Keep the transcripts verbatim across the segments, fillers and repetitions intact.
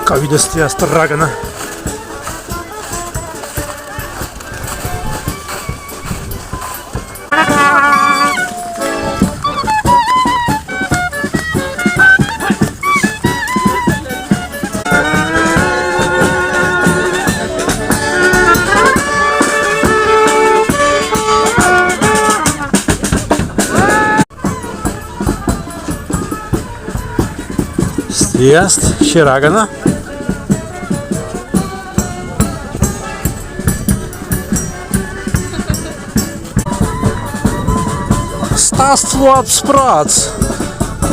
Kawīda stwi ast ragana. Stwi ast ši ragana. Sta ast labs prāts.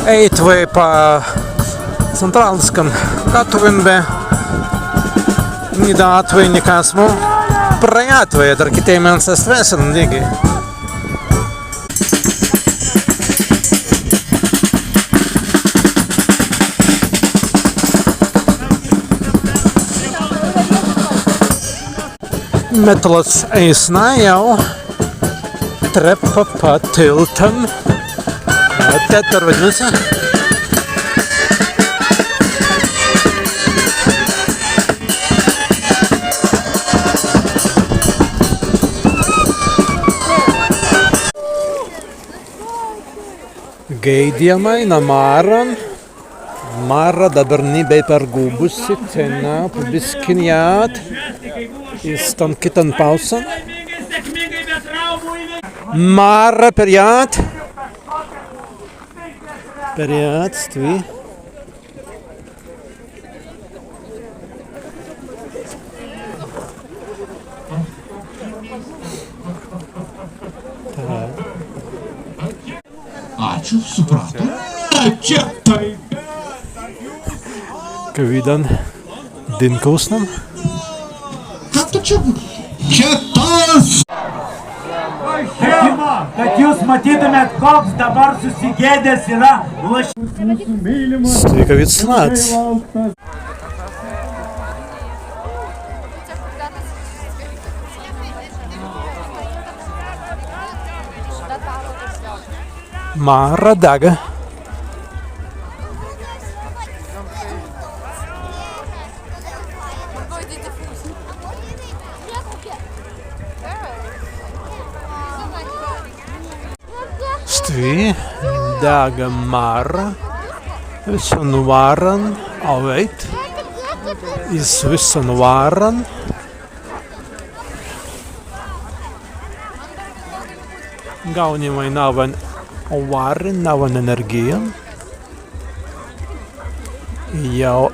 Ēitwei pa centrāliskan gatuwin be ni dātwei nikasmu prajātwei, adder kitēimans ast wessan dīgi. Metals eisna jāu treppa pa tiltan. Tēt perwadinna si. Gaidjamai na Māran. Māra dabber ni bēi pergūbusi, tenā pa biskin jāt iz stan kitan pāusan. Māra perjāt. Perjāt stwi. Ačiū, supratau. Čia taip. Kawīdan dīnkausnan? Ką tu čia? Čia tas! Kad jūs matytumėt, koks dabar susigėdęs yra laš- Stwi kawīds lāts. Māra dagga. Stwi dagga Māra. Wissan wāran, aweit. Iz wissan wāran. Gaunimai nawwan wārin, nawwan enērgijan. Jāu